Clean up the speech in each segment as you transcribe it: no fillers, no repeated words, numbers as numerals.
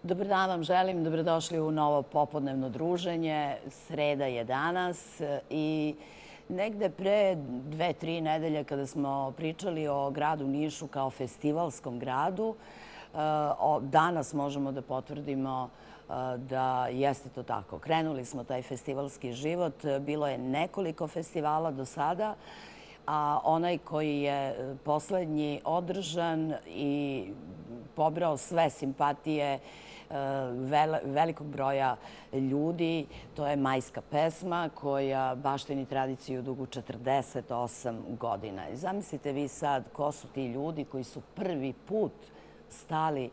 Dobar dan vam želim, dobrodošli u novo popodnevno druženje. Sreda je danas i negde pre 2-3 nedelje kada smo pričali o gradu Nišu kao festivalskom gradu, danas možemo da potvrdimo da jeste to tako. Krenuli smo taj festivalski život, bilo je nekoliko festivala do sada, a onaj koji je poslednji održan i pobrao sve simpatije velikog broja ljudi. To je majska pesma koja baštini tradiciju dugu 48 godina. I zamislite vi sad ko su ti ljudi koji su prvi put stali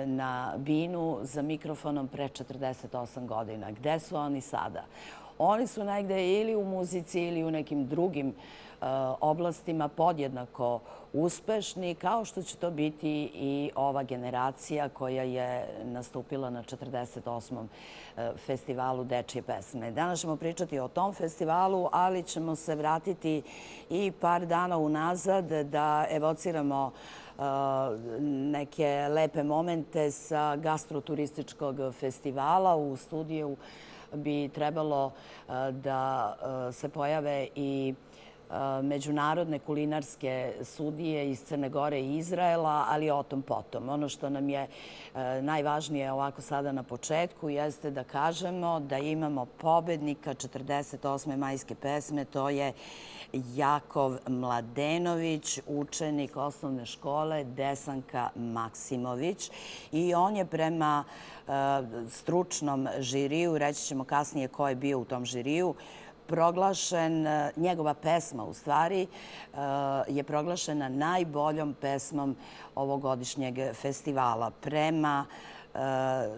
na binu za mikrofonom pre 48 godina. Gde su oni sada? Oni su negde ili u muzici ili u nekim drugim oblastima podjednako uspešni, kao što će to biti i ova generacija koja je nastupila na 48. festivalu dečije pesme. Danas ćemo pričati o tom festivalu, ali ćemo se vratiti i par dana unazad da evociramo neke lepe momente sa gastroturističkog festivala. U studiju bi trebalo da se pojave i međunarodne kulinarske sudije iz Crne Gore i Izraela, ali o tom potom. Ono što nam je najvažnije ovako sada na početku jeste da kažemo da imamo pobednika 48. majske pesme, to je Jakov Mladenović, učenik osnovne škole Desanka Maksimović, i on je prema stručnom žiriju, reći ćemo kasnije ko je bio u tom žiriju, proglašen, njegova pesma u stvari je proglašena najboljom pesmom ovogodišnjeg festivala. Prema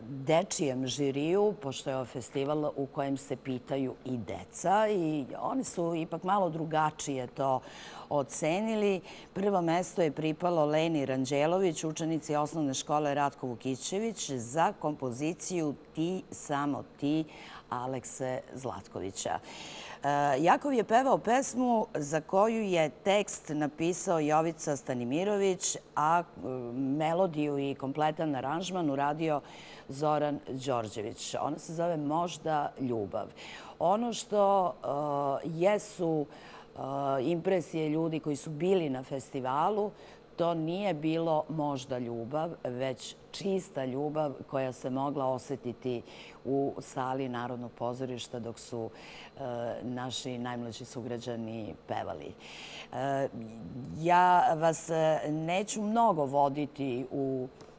dečijem žiriju, pošto je ovo festival u kojem se pitaju i deca, i oni su ipak malo drugačije to ocenili. Prvo mesto je pripalo Leni Ranđelović, učenici osnovne škole Ratko Vukićević, za kompoziciju Ti, samo ti, Alekse Zlatkovića. Jakov je pevao pesmu za koju je tekst napisao Jovica Stanimirović, a melodiju i kompletan aranžman uradio Zoran Đorđević. Ona se zove Možda ljubav. Ono što jesu impresije ljudi koji su bili na festivalu, to nije bilo možda ljubav, već čista ljubav koja se mogla osetiti u sali Narodnog pozorišta dok su naši najmlađi sugrađani pevali. Ja vas neću mnogo voditi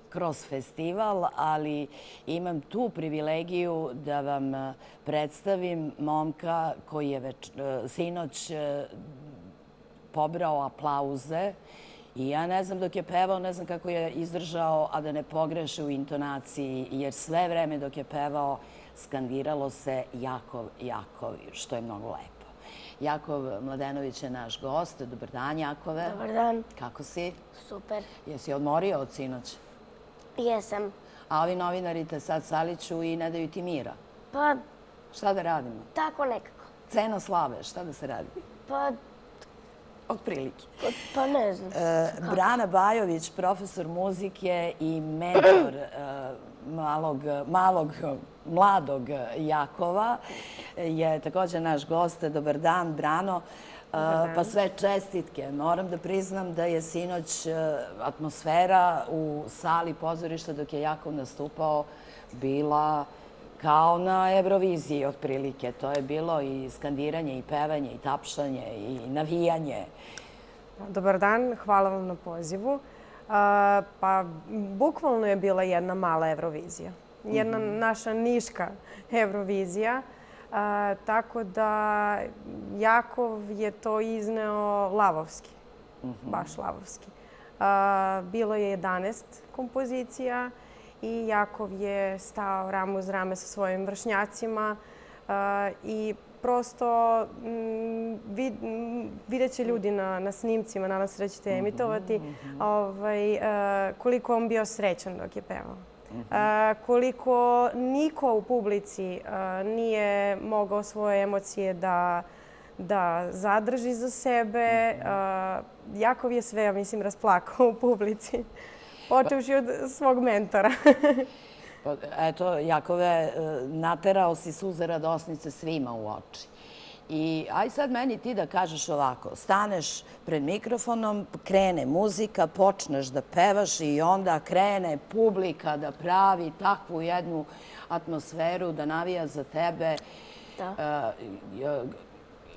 kroz festival, ali imam tu privilegiju da vam predstavim momka koji je sinoć pobrao aplauze. I ja ne znam dok je pevao, ne znam kako je izdržao, a da ne pogreše u intonaciji, jer sve vreme dok je pevao skandiralo se Jakov, Jakov, što je mnogo lepo. Jakov Mladenović je naš gost. Dobar dan, Jakove. Dobar dan. Kako si? Super. Jesi odmorio od sinoć? Jesam. A ovi novinari te sad saliću i ne daju ti mira. Pa, Šta da radimo? tako nekako. Cena slave, šta da se radi? Pa, Otprilike. ne znam. Brana Bajović, profesor muzike i mentor mladog Jakova, je također naš gost. Dobar dan, Brano. Pa sve čestitke. Moram da priznam da je sinoć atmosfera u sali pozorišta dok je Jakov nastupao bila kao na Euroviziji otprilike. To je bilo i skandiranje, i pevanje, i tapšanje, i navijanje. Dobar dan, hvala vam na pozivu. Pa, bukvalno je bila jedna mala Eurovizija. Jedna naša niška Eurovizija. Tako da Jakov je to izneo lavovski, baš lavovski. Bilo je 11 kompozicija i Jakov je stao rame uz rame sa svojim vršnjacima i prosto vidjet će ljudi na snimcima, nadam se da ćete emitovati, koliko on bio srećan dok je pevao. Koliko niko u publici nije mogao svoje emocije da zadrži za sebe. Jakov je sve, ja mislim, rasplakao u publici. Počevši od svog mentora. Eto, Jakove, naterao si suze radosnice svima u oči. I aj sad meni ti da kažeš ovako, staneš pred mikrofonom, krene muzika, počneš da pevaš i onda krene publika da pravi takvu jednu atmosferu, da navija za tebe. Da.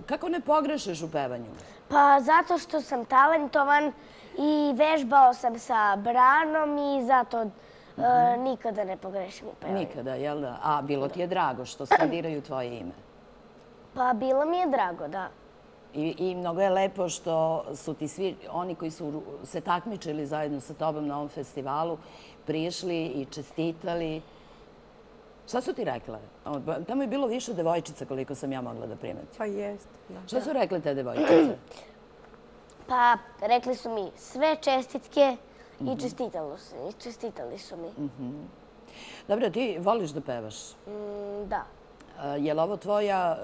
Kako ne pogrešiš u pevanju? Pa zato što sam talentovan i vežbao sam sa Branom i zato nikada ne pogrešim u pevanju. Nikada, jel da? A bilo ti je drago što skandiraju tvoje ime? Pa bilo mi je drago, da. I mnogo je lepo što su ti svi oni koji su se takmičili zajedno sa tobom na ovom festivalu prišli i čestitali. Šta su ti rekle? Tamo je bilo više devojčica koliko sam ja mogla da primetim. Pa jest, da. Šta su rekle te devojčice? Pa rekli su mi sve čestitke i čestitali su mi. Dobro, ti voliš da pevaš. Da. Je li ovo tvoja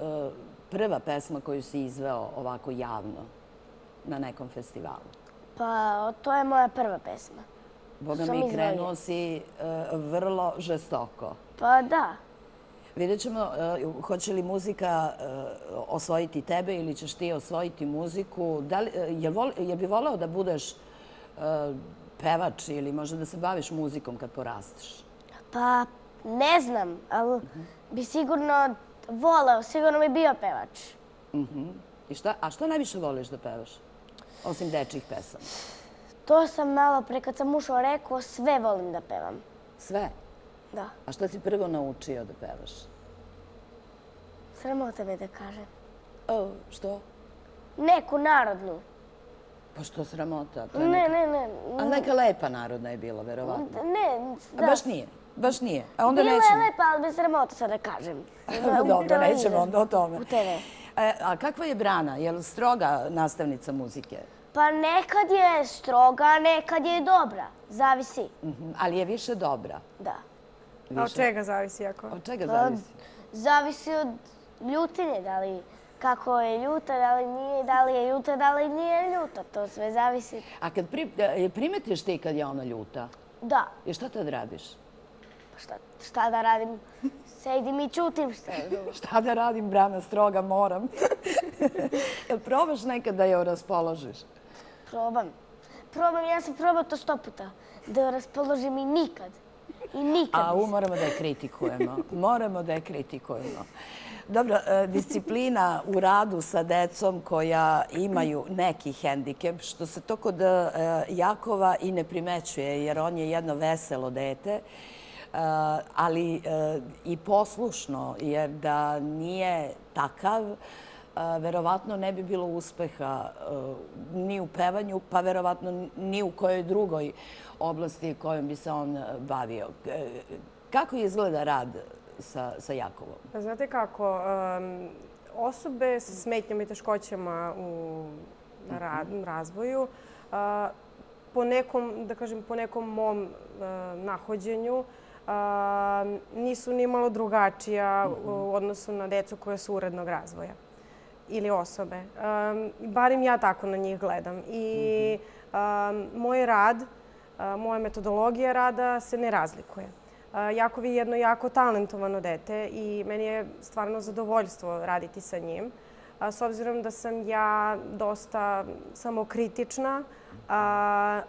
prva pesma koju si izveo ovako javno na nekom festivalu? Pa to je moja prva pesma. Boga mi, krenuo si vrlo žestoko. Pa da. Vidjet ćemo hoće li muzika osvojiti tebe ili ćeš ti osvojiti muziku. Jel bi voleo da budeš pevač ili možda da se baviš muzikom kad porasteš? Pa ne znam, ali bi sigurno voleo, sigurno bi bio pevač. A što najviše voliš da pevaš? Osim dečjih pesama. To sam malo pre kad sam ušao rekao, sve volim da pevam. Sve? Da. A što si prvo naučio da pevaš? Sramota me da kažem. O, što? Neku narodnu. Pa što sramota? Ne. Ali neka lepa narodna je bila, verovatno. Ne, A da. baš nije. A onda Bila je nećemo. lepa, ali bi sramota sad da kažem. Dobro, nećemo onda o tome. U TV. A kakva je Brana? Je li stroga nastavnica muzike? Pa nekad je stroga, nekad je dobra. Zavisi. Ali je više dobra. Da. A od čega zavisi jako? Od čega zavisi? Zavisi od ljutine, da li kako je ljuta, da li nije, da li je ljuta, da li nije ljuta. To sve zavisi. A kad primetiš ti kad je ona ljuta? Da. I šta tad radiš? Šta da radim? Sedim i čutim šta. Šta da radim, Brana, stroga, moram. Jel probaš nekad da je raspoložiš? Probam. Ja sam probao to 100 puta. Da je raspoložim i nikad. I nikad. Moramo da je kritikujemo. Dobro, disciplina u radu sa decom koja imaju neki hendikep, što se to kod Jakova i ne primećuje, jer on je jedno veselo dete, ali i poslušno, jer da nije takav, verovatno ne bi bilo uspeha ni u pevanju, pa verovatno ni u kojoj drugoj oblasti kojom bi se on bavio. Kako izgleda rad sa Jakovom? Znate kako, osobe sa smetnjama i teškoćama u razvoju, po nekom mom nahođenju, nisu ni malo drugačija u odnosu na decu koja su urednog razvoja ili osobe. Barim ja tako na njih gledam. I moj rad, moja metodologija rada se ne razlikuje. Jakov je jedno jako talentovano dete i meni je stvarno zadovoljstvo raditi sa njim. S obzirom da sam ja dosta samokritična,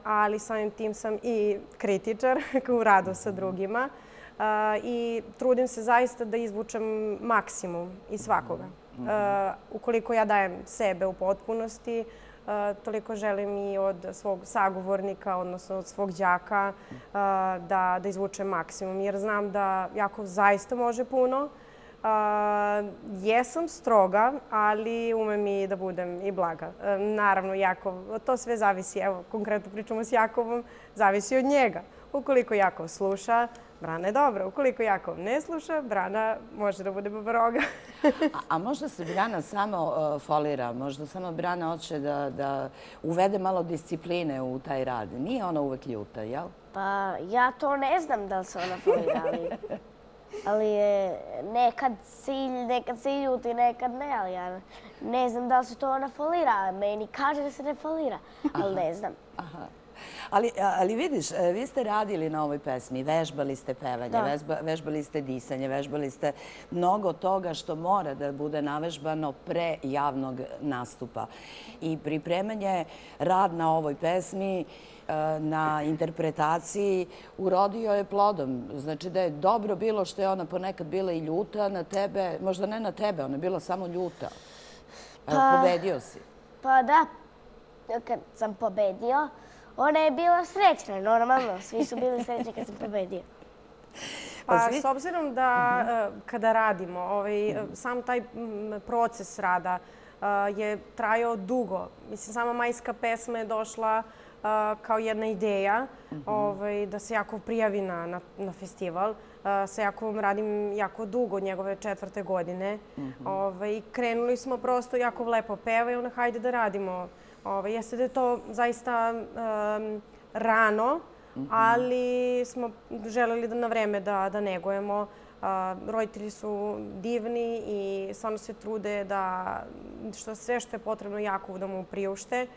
ali samim tim sam i kritičar u radu sa drugima. I trudim se zaista da izvučem maksimum iz svakoga. Ukoliko ja dajem sebe u potpunosti, toliko želim i od svog sagovornika, odnosno od svog đaka, da izvučem maksimum. Jer znam da Jakov zaista može puno. Jesam stroga, ali umem i da budem i blaga. Naravno, Jakov, to sve zavisi, evo, konkretno pričamo s Jakovom, zavisi od njega. Ukoliko Jakov sluša, Brana je dobra. Ukoliko Jakov ne sluša, Brana može da bude babaroga. A možda se Brana samo folira, možda samo Brana hoće da uvede malo discipline u taj rad. Nije ona uvek ljuta, jel? Pa ja to ne znam da li se ona folira, ali je nekad se ljuti, nekad ne, ali ja ne znam da li se to ona folira. Meni kaže da se ne folira, ali ne znam. Ali vidiš, vi ste radili na ovoj pesmi, vežbali ste pevanje, vežbali ste disanje, vežbali ste mnogo toga što mora da bude navežbano pre javnog nastupa. I pripremanje, rad na ovoj pesmi, na interpretaciji urodio je plodom. Znači da je dobro bilo što je ona ponekad bila i ljuta na tebe, možda ne na tebe, ona je bila samo ljuta. Pobedio si. Pa da, kad sam pobedio, ona je bila srećna, normalno. Svi su bili srećni kad sam pobedio. Pa s obzirom da kada radimo, sam taj proces rada je trajao dugo. Mislim, sama majska pesma je došla kao jedna ideja da se Jakov prijavi na festival. Sa Jakovom radim jako dugo, od njegove 4. godine. Krenuli smo prosto, Jakov lepo peva i onda hajde da radimo. Jeste da je to zaista rano, ali smo želeli na vreme da negujemo. Roditelji su divni i stvarno se trude da sve što je potrebno Jakovu da mu priušte.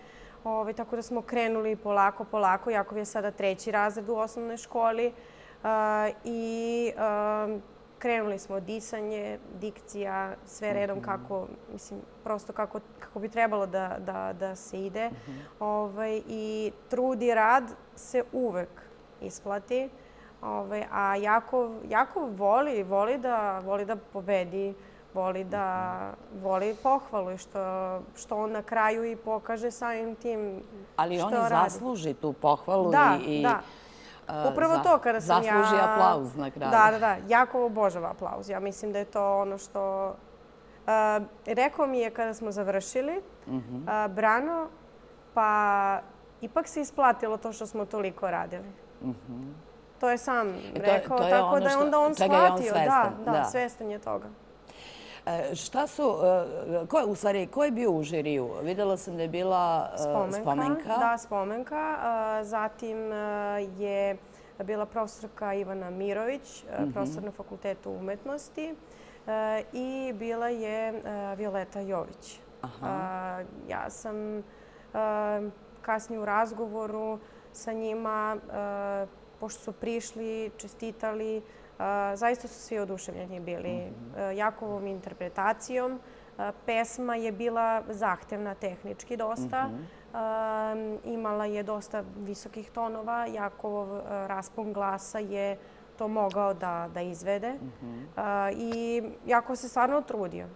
Tako da smo krenuli polako. Jakov je sada 3. razred u osnovnoj školi i krenuli smo disanje, dikcija, sve redom prosto kako bi trebalo da se ide. I trud i rad se uvek isplati. A Jakov voli da pobedi, voli pohvalu što on na kraju i pokaže samim tim što radi. Ali on i zasluži tu pohvalu i upravo to kada sam ja... Zasluži aplauz na kraju. Da. Jakov obožava aplauz. Ja mislim da je to ono što... Rekao mi je kada smo završili Brano, pa ipak se isplatilo to što smo toliko radili. To je sam rekao, tako da je onda on shvatio. Da, svestan je toga. Šta su, u stvari, ko je bio u žiriju? Videla sam da je bila Spomenka. Da, Spomenka. Zatim je bila profesorka Ivana Mirović, profesor na Fakultetu umetnosti. I bila je Violeta Jović. Ja sam kasnije u razgovoru sa njima, pošto su prišli, čestitali, zaista su svi oduševljeni bili Jakovom interpretacijom. Pesma je bila zahtevna tehnički dosta. Imala je dosta visokih tonova. Jakovov raspon glasa je to mogao da izvede. I Jakov se stvarno trudio.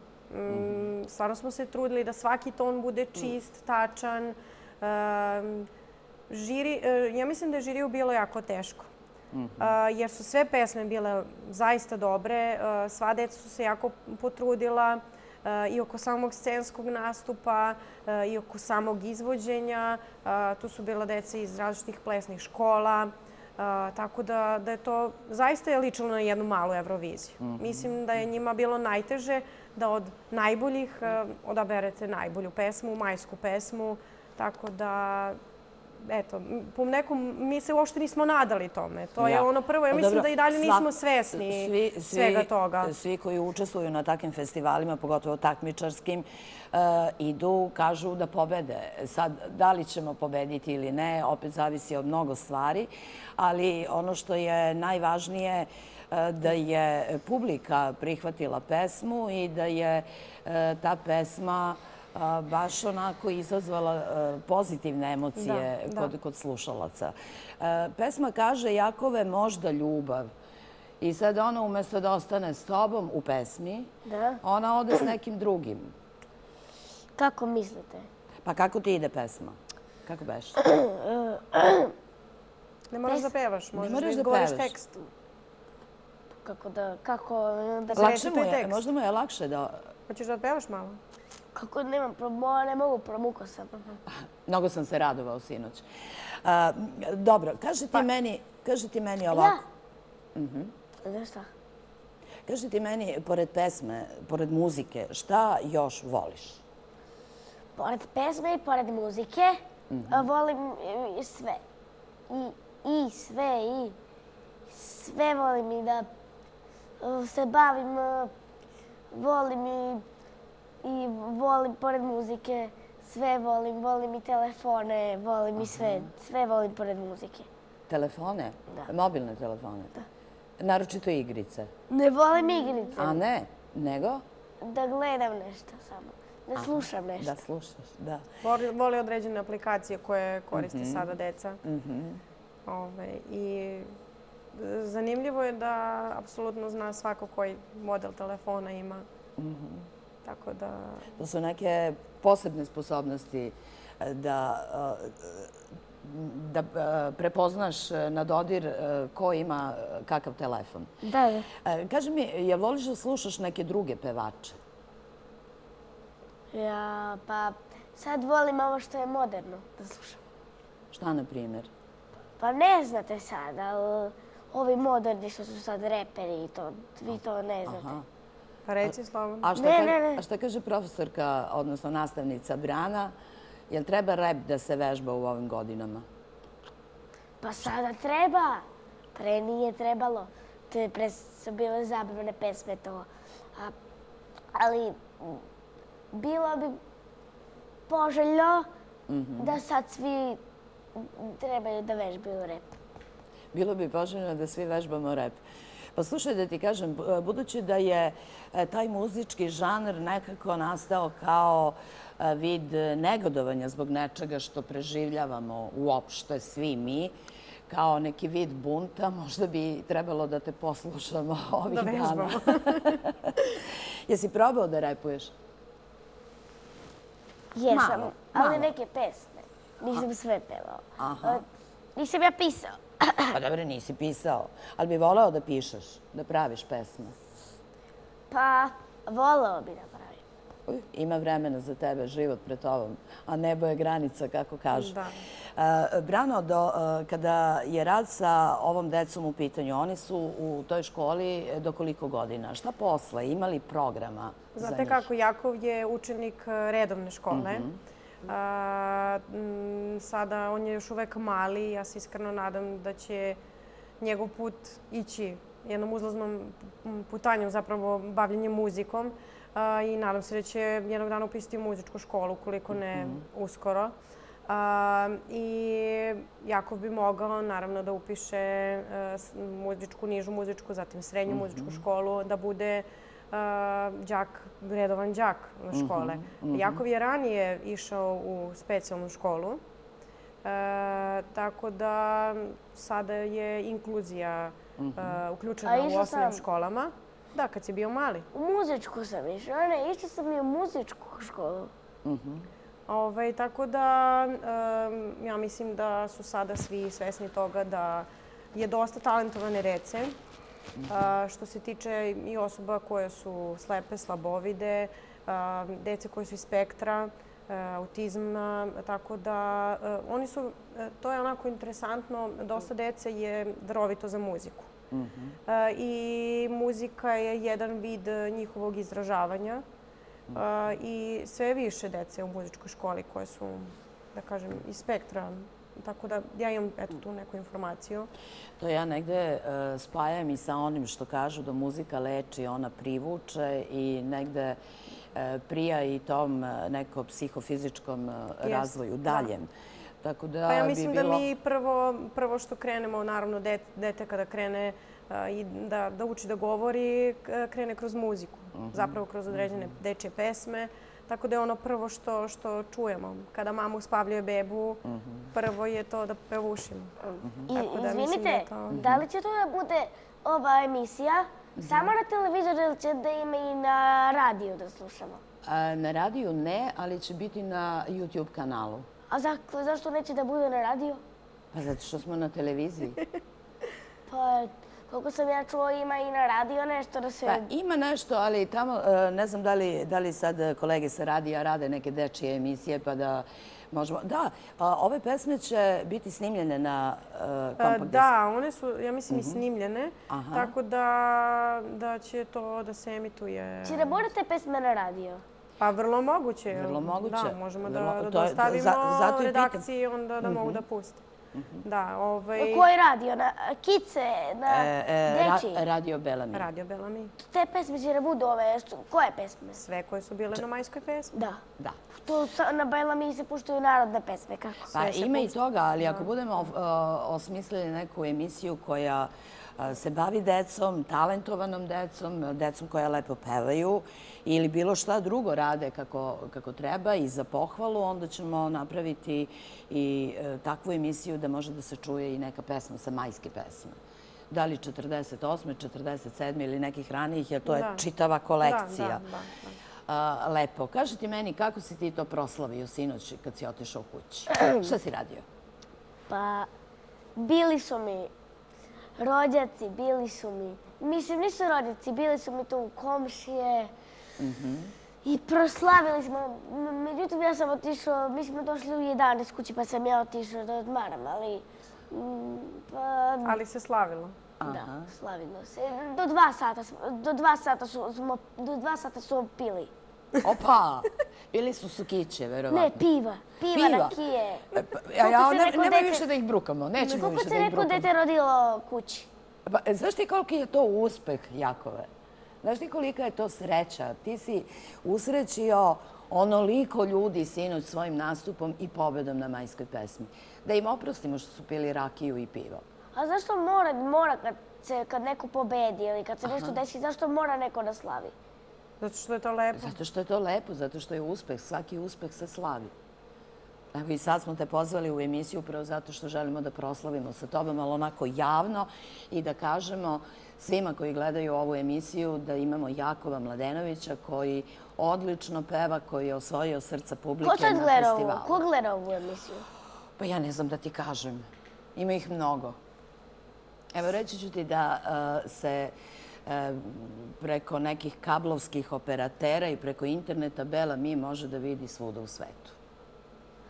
Stvarno smo se trudili da svaki ton bude čist, tačan. Ja mislim da je žiriju bilo jako teško. Jer su sve pesme bile zaista dobre. Sva deca su se jako potrudila i oko samog scenskog nastupa i oko samog izvođenja. Tu su bila deca iz različitih plesnih škola. Tako da je to zaista ličilo na jednu malu Euroviziju. Mislim da je njima bilo najteže da od najboljih odaberete najbolju pesmu, majsku pesmu. Tako da, eto, po nekom, mi se uopšte nismo nadali tome. To je ono prvo, ja mislim da i dalje nismo svesni svega toga. Svi koji učestvuju na takvim festivalima, pogotovo takmičarskim, idu, kažu da pobede. Sad, da li ćemo pobediti ili ne, opet zavisi od mnogo stvari, ali ono što je najvažnije da je publika prihvatila pesmu i da je ta pesma baš onako izazvala pozitivne emocije kod slušalaca. Pesma kaže Jakove možda ljubav. I sad ona umjesto da ostane s tobom u pesmi, ona ode s nekim drugim. Kako mislite? Pa kako ti ide pesma? Kako beš? Ne moraš da pevaš, možeš da izgovoriš tekst. Kako da sreći taj tekst? Možda mu je lakše da... Hoćeš da pevaš malo? Kako ne mogu, promukao sam. Mnogo sam se radovao sinoć. Dobro, kaži ti meni ovako. Ja? Šta? Kaži ti meni, pored pesme, pored muzike, šta još voliš? Pored pesme i pored muzike volim sve. I sve volim i da se bavim, volim i volim pored muzike Sve volim, volim i telefone, volim i sve. Sve volim pored muzike. Telefone? Da. Mobilne telefone? Da. Naročito igrice? Ne volim igrice. A ne? Nego? Da gledam nešto samo. Da slušam nešto. Da slušaš, da. Voli određene aplikacije koje koriste sada deca. I zanimljivo je da apsolutno zna svako koji model telefona ima. Tako da... To su neke posebne sposobnosti da prepoznaš na dodir ko ima kakav telefon. Da. Kaži mi, jel voliš da slušaš neke druge pevače? Ja, pa sad volim ovo što je moderno da slušam. Šta, na primjer? Pa ne znate sad, ali ovi moderni što su sad reperi i to, vi to ne znate. Pa reci slobodno. A šta kaže profesorka, odnosno nastavnica Brana, jel treba rep da se vežba u ovim godinama? Pa sada treba. Pre nije trebalo. Pre su bile zabavne pesme to. Ali bilo bi poželjno da sad svi trebaju da vežbaju rep. Bilo bi poželjno da svi vežbamo rep. Pa slušaj da ti kažem, budući da je taj muzički žanr nekako nastao kao vid negodovanja zbog nečega što preživljavamo uopšte svi mi, kao neki vid bunta, možda bi trebalo da te poslušamo ovih dana. Da vežbamo. Jesi probao da repuješ? Jesam, ali neke pesme. Nisam sve pevao. Nisam ja pisao. Pa dobro, nisi pisao, ali bi voleo da pišeš, da praviš pesme. Pa, voleo bi da pravim. Ima vremena za tebe, život pred tobom, a nebo je granica, kako kažu. Brano, kada je rad sa ovom decom u pitanju, oni su u toj školi do koliko godina? Šta posle? Ima li programa za njih? Znate kako, Jakov je učenik redovne škole. Sada on je još uvek mali. Ja se iskreno nadam da će njegov put ići jednom uzlaznom putanjem, zapravo bavljenjem muzikom. I nadam se da će jednog dana upisati muzičku školu, ukoliko ne uskoro. I Jakov bi mogao, naravno, da upiše muzičku, nižu muzičku, zatim srednju muzičku školu, da bude redovan đak škole. Jakov je ranije išao u specijalnu školu, tako da sada je inkluzija uključena u osnovnim školama. Da, kad si bio mali. U muzičku sam išao, ne, išao sam i u muzičku školu. Tako da ja mislim da su sada svi svesni toga da je dosta talentovane dece. Što se tiče i osoba koje su slepe, slabovide, dece koje su iz spektra, autizma, tako da oni su, to je onako interesantno, dosta dece je darovito za muziku. I muzika je jedan vid njihovog izražavanja i sve više dece u muzičkoj školi koje su, da kažem, iz spektra. Tako da ja imam tu neku informaciju. To ja negde spajam i sa onim što kažu da muzika leči, ona privuče i negde prija i tom nekom psihofizičkom razvoju daljem. Pa ja mislim da mi prvo što krenemo, naravno dete kada krene da uči da govori, krene kroz muziku. Zapravo kroz određene dečje pesme. Tako da je ono prvo što čujemo. Kada mama uspavljuje bebu, prvo je to da pevušimo. Izvinite, da li će to da bude ova emisija samo na televizoru ili će da ima i na radiju da slušamo? Na radiju ne, ali će biti na YouTube kanalu. A zašto neće da bude na radiju? Pa zato što smo na televiziji. Pa... Koliko sam ja čuo, ima i na radio nešto da se... Pa ima nešto, ali tamo, ne znam da li sad kolege sa radija rade neke dečije emisije, pa da možemo... Da, ove pesme će biti snimljene na kompakt disku. Da, one su, ja mislim, i snimljene, tako da će to da se emituje... Će da budete pesme na radio? Pa vrlo moguće. Vrlo moguće. Da, možemo da dostavimo redakciji i onda da mogu da puste. Da, Koji radio? Na Kice? Na Dečiji? Radio Belami. Radio Belami. Te pesme će da budu ove, koje pesme? Sve koje su bile na majskoj pesmi. Da. Da. Tu na Belami se puštaju narodne pesme, kako? Pa ima i toga, ali ako budemo osmislili neku emisiju koja se bavi decom, talentovanom decom, decom koja lepo pevaju ili bilo šta drugo rade kako treba i za pohvalu, onda ćemo napraviti i takvu emisiju da može da se čuje i neka pesma sa majske pesme. Da li 48. 47. ili nekih ranijih, jer to je čitava kolekcija. Lepo. Kaži ti meni, kako si ti to proslavio sinoć kad si otišao kući? Šta si radio? Pa, bili su mi rođaci, bili su mi... Mislim, nisu rođaci, bili su mi tu komšije. I proslavili smo. Međutim, ja sam otišao, mi smo došli u 11 kući, pa sam ja otišao da odmaram, ali... Ali se slavilo. Da, slavilo se. Do 2 sata su pili. Opa! Pili su sukiće, verovatno. Ne, piva. Piva, rakije. Nemoj više da ih brukamo. Nećemo više da ih brukamo. Koliko se neko dete rodilo kući? Znaš ti koliki je to uspeh, Jakove? Znaš ti kolika je to sreća? Ti si usrećio onoliko ljudi sinoć svojim nastupom i pobedom na majskoj pesmi. Da im oprostimo što su pili rakiju i pivo. A zašto mora kad neko pobedi ili kad se nešto desi, zašto mora neko da slavi? Zato što je to lepo. Zato što je to lepo, zato što je uspeh. Svaki uspeh se slavi. Evo i sad smo te pozvali u emisiju upravo zato što želimo da proslavimo sa tobom, ali onako javno i da kažemo svima koji gledaju ovu emisiju da imamo Jakova Mladenovića koji odlično peva, koji je osvojio srca publike na festivalu. Ko gleda ovu emisiju? Pa ja ne znam da ti kažem. Ima ih mnogo. Evo reći ću ti da se preko nekih kablovskih operatera i preko interneta Belami može da vidi svuda u svetu.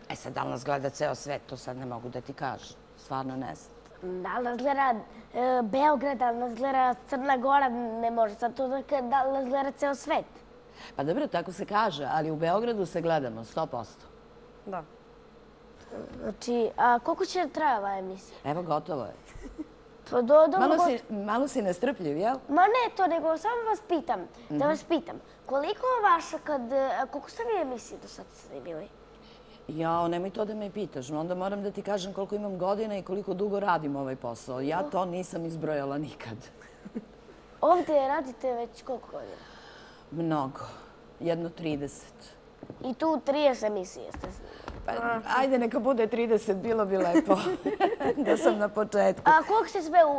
E sad, da li nas gleda ceo svet, to sad ne mogu da ti kažem. Stvarno ne znam. Da li nas gleda Beograd, da li nas gleda Crna Gora, ne može sad to da li nas gleda ceo svet. Pa dobro, tako se kaže, ali u Beogradu se gledamo, 100%. Da. Znači, a koliko će traja ova emisija? Evo, gotovo je. Pa Malo si nestrpljiv, jel? Ma ne to, nego samo vas pitam, da vas pitam, koliko ste vi emisije do sad snimili? Jao, nemoj to da me pitaš. Onda moram da ti kažem koliko imam godina i koliko dugo radim ovaj posao. Ja to nisam izbrojala nikad. Ovdje radite već koliko godina? Mnogo. Jedno 30. I tu 30 emisije ste snimili? Ajde, neka bude 30, bilo bi lepo da sam na početku. A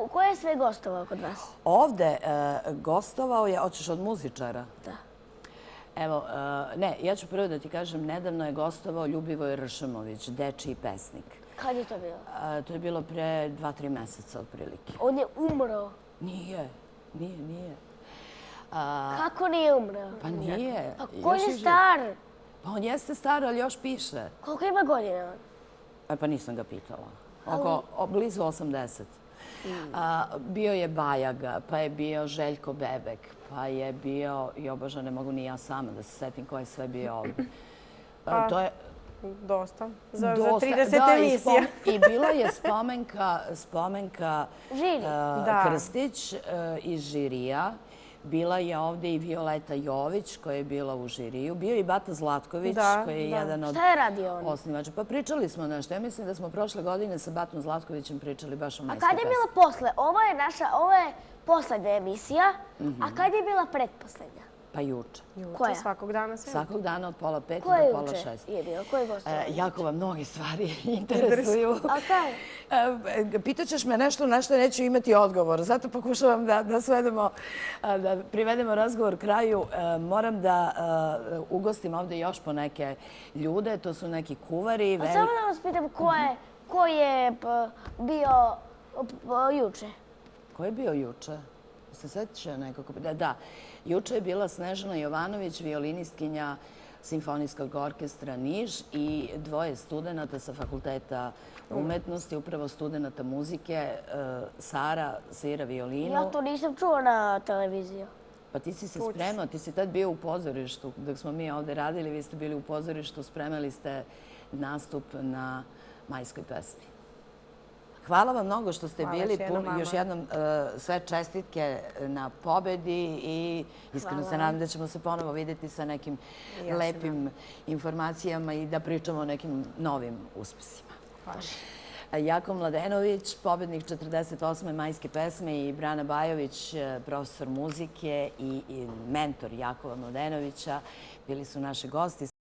ko je sve gostovao kod vas? Ovde gostovao je, hoćeš od muzičara? Da. Evo, ne, ja ću prvo da ti kažem, nedavno je gostovao Ljubivoj Ršumović, dečiji pesnik. Kad je to bilo? To je bilo pre 2-3 meseca otprilike. On je umro? Nije. Kako nije umro? Pa nije. Pa ko je star? Pa on jeste star, ali još piše. Koliko ima godina on? Pa nisam ga pitala. Blizu 80. Bio je Bajaga, pa je bio Željko Bebek, pa je bio, Bože, ne mogu ni ja sama da se setim ko je sve bio ovdje. To je... Dosta. Za 30 emisija. I bila je spomenka Krstić iz žirija. Bila je ovdje i Violeta Jović koja je bila u žiriju. Bio je i Bata Zlatković koji je jedan od osnivača. Pa pričali smo nešto. Ja mislim da smo prošle godine sa Batom Zlatkovićem pričali baš o majskoj pesmi. A kad je bila posle? Ovo je poslednja emisija. A kad je bila pretposlednja? Pa juče. Koja? Svakog dana se? Svakog dana od 5:30 do 5:30. Ko je juče je bio? Ko je gostovao? Jakova mnoge stvari interesuju. A kaj? Pitaćeš me nešto na što neću imati odgovor. Zato pokušavam da svedemo, da privedemo razgovor kraju. Moram da ugostim ovdje još po neke ljude. To su neki kuvari. A samo da vas pitam ko je bio juče? Ko je bio juče? Se sjeća nekako? Da. Juče je bila Snežana Jovanović, violinistkinja Simfonijskog orkestra Niš i 2 studenta sa Fakulteta umetnosti, upravo studenta muzike. Sara svira violinu. Ja to nisam čuo na televiziju. Pa ti si se spremao, ti si tad bio u pozorištu. Dok smo mi ovdje radili, vi ste bili u pozorištu, spremali ste nastup na majskoj pesmi. Hvala vam mnogo što ste Hvala bili. još jednom vama. Još jednom sve čestitke na pobedi i iskreno se nadam da ćemo se ponovo vidjeti sa nekim lepim informacijama i da pričamo o nekim novim uspesima. Hvala. Jako Mladenović, pobednik 48. majske pesme, i Brana Bajović, profesor muzike i mentor Jakova Mladenovića, bili su naši gosti.